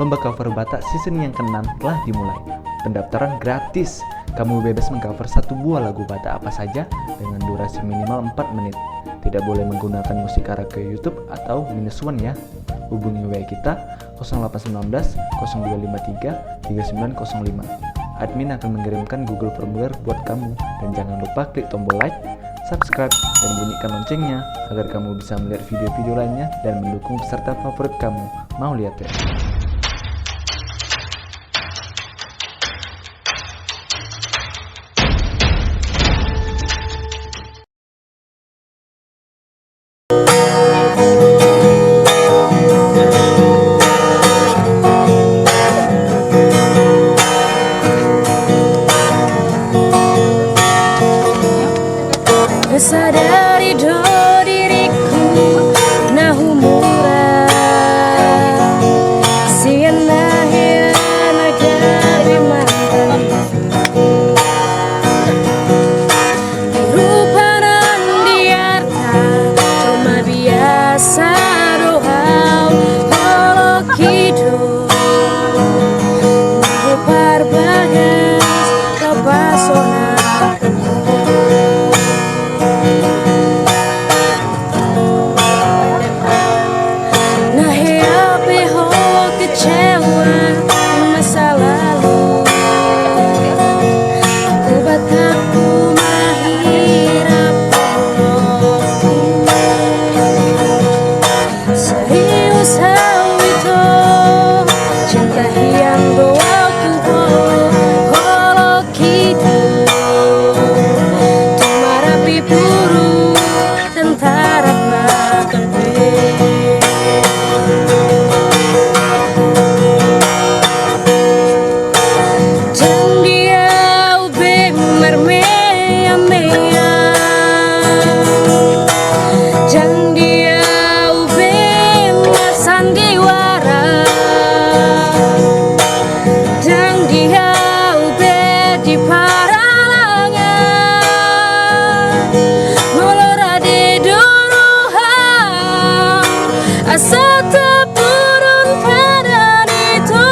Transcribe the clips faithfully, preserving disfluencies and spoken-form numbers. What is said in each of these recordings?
Lomba cover Batak season yang keenam telah dimulai. Pendaftaran gratis. Kamu bebas mengcover satu buah lagu Batak apa saja dengan durasi minimal empat menit. Tidak boleh menggunakan musik karaoke YouTube atau minus one ya. Hubungi W A kita kosong delapan sembilan belas kosong dua lima tiga tiga sembilan kosong lima. Admin akan mengirimkan Google Formulir buat kamu. Dan jangan lupa klik tombol like, subscribe, dan bunyikan loncengnya agar kamu bisa melihat video-video lainnya dan mendukung peserta favorit kamu. Mauliate. Sadari do diriku na humurang sian na hea na gabe mantan. Di rupa nang di arta cuma biasa do hau, holong hidup na huparbagas tapasona. Na hea pe ho kecewa di masa lalu. Ku batang ku mahirap. Serius hau ito, cinta hian do au tu ho, holong hidup tu marapi puru tentara patang pe. Jang dia be marmea-mea, jang dia be marsandiwara, jang dia be di paralangan. Molo rade do roham asa tapurun padan ito.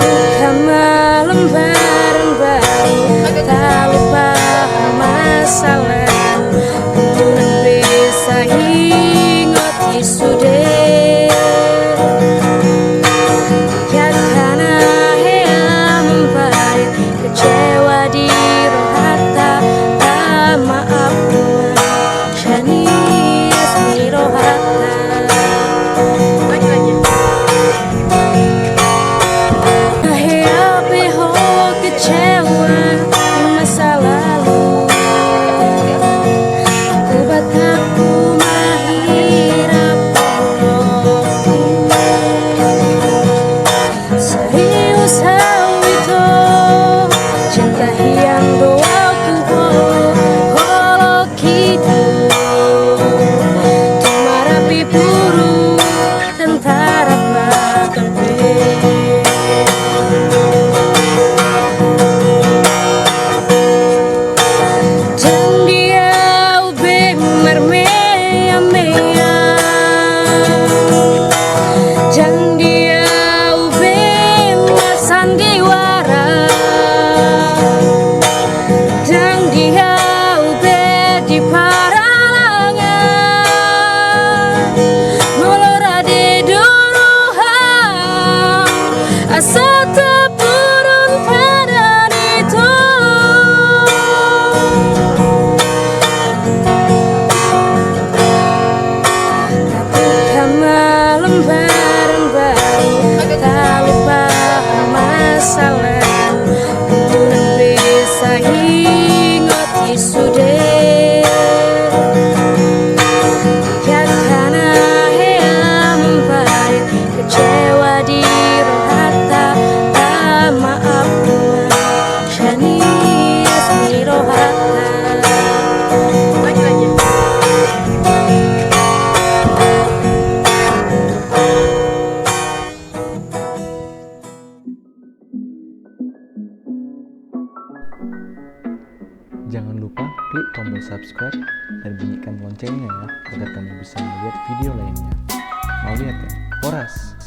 Buka malam bareng-bareng, tak lupa masalah. Unang bisa ingot i sude. Ia kana hea mambahen kecewa di rohanta, tak maaf Janias ni rohanta. Na hea pe ho kecewa di masa lalu. Ku batang ku mahirap. Serius hau ito, cinta hian do au tu ho, holong hidup tu marapi puru tentara patang pe. Jang dia be marmea-mea, jang dia be marsandiwara, jang dia be di paralangan. Molo rade do roham asa tapurun padan ito. Buka malam bareng-bareng, tak lupa masalah. Unang bisa ingot i sude. Ia kana hea mambahen kecewa di rohanta, tak Jangan lupa klik tombol subscribe dan bunyikan loncengnya ya, agar kamu bisa melihat video lainnya. Mauliate, horas.